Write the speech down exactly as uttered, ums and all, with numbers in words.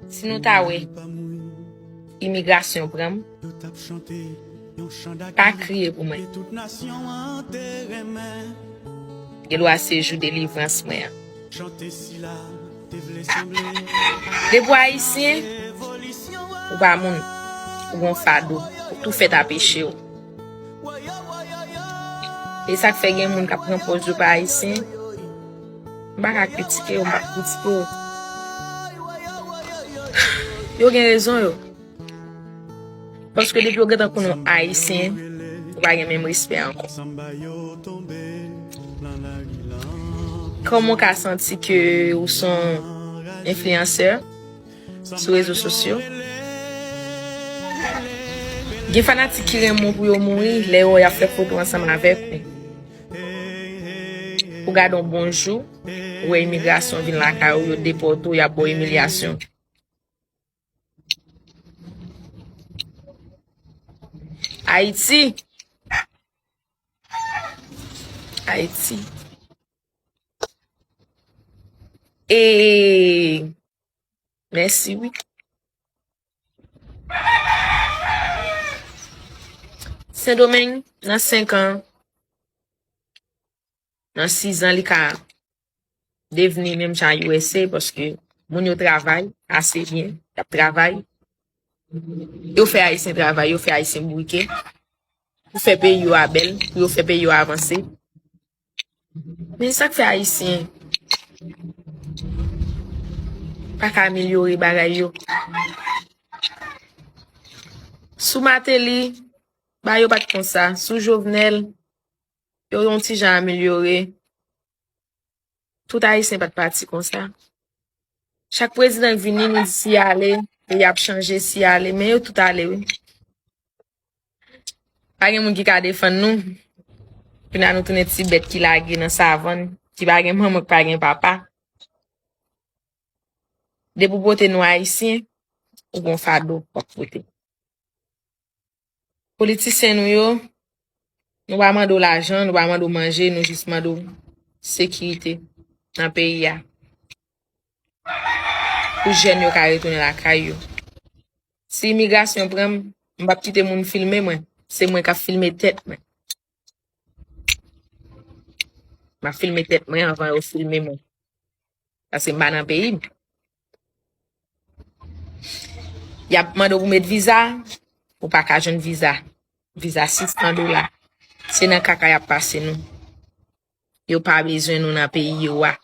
Si nou ta wè imigrasyon pran m, pa kriye pou mwen. Gen dwa se jou delivrans mwen an. Depi w ayisyen, ou pa moun, ou gon fado, ou tou fèt a peche w. E sa k fè gen moun k ap pran pòz yo pa ayisyen. M pa ka kritike yo, m p ap kritike yo. Yo gen rezon yo. Paske depi yo gentan konnen w ayisyen, ou pa gen menm respè ankò. Kòman w ka santi ke ou se yon enfliyansè sou rezo sosyo? Gen fanatik ki renmen w pou yo mouri, lè yo wè y ap fè foto ansanm avèk ou. Ou gade yon bon jou, ou wè imigrasyon vin lakay ou, yo depòte w, y ap ba w imilyasyon. Ayiti. Ayiti. E mèsi, wi. Sendomeng, nan senk an, nan sis an, li ka devni menm jan U S A, paske moun yo travay ase byen, y ap travay. Yo fè Ayisyen travay, yo fè Ayisyen bourike, pou fè peyi yo a bèl, pou yo fè peyi yo avanse. Men sa k fè Ayisyen pa ka amelyore bagay yo? Sou Martelly, bagay yo pa t konsa. Sou Jovenel, yo yon ti jan amelyore. Tout Ayisyen pa t pati konsa. Chak prezidan k vini, nou di si y ale, peyi ap chanje, si y ale, men yo tout ale, wi. Pa gen moun ki ka defann nou. Kounye a nou tounen ti bèt ki lage nan savann, ki pa gen manman, ki pa gen papa. Depi w pote non Ayisyen, ou gon fado w ap pote. Politisyen nou yo, nou pa mande w lajan, nou pa mande w manje, nou jis mande w sekirite nan peyi a. Pou jèn yo ka retounen lakay yo. Si imigrasyon pran m, m p ap kite moun filme mwen. Se mwen k ap filme tèt mwen. M ap filme tèt mwen anvan yo filme mwen. Paske m pa nan peyi m. Y ap mande w pou met viza, ou pa ka jwenn viza. Viza sis san dola. Se nan kaka y ap pase nou. Yo pa bezwen nou nan peyi yo a.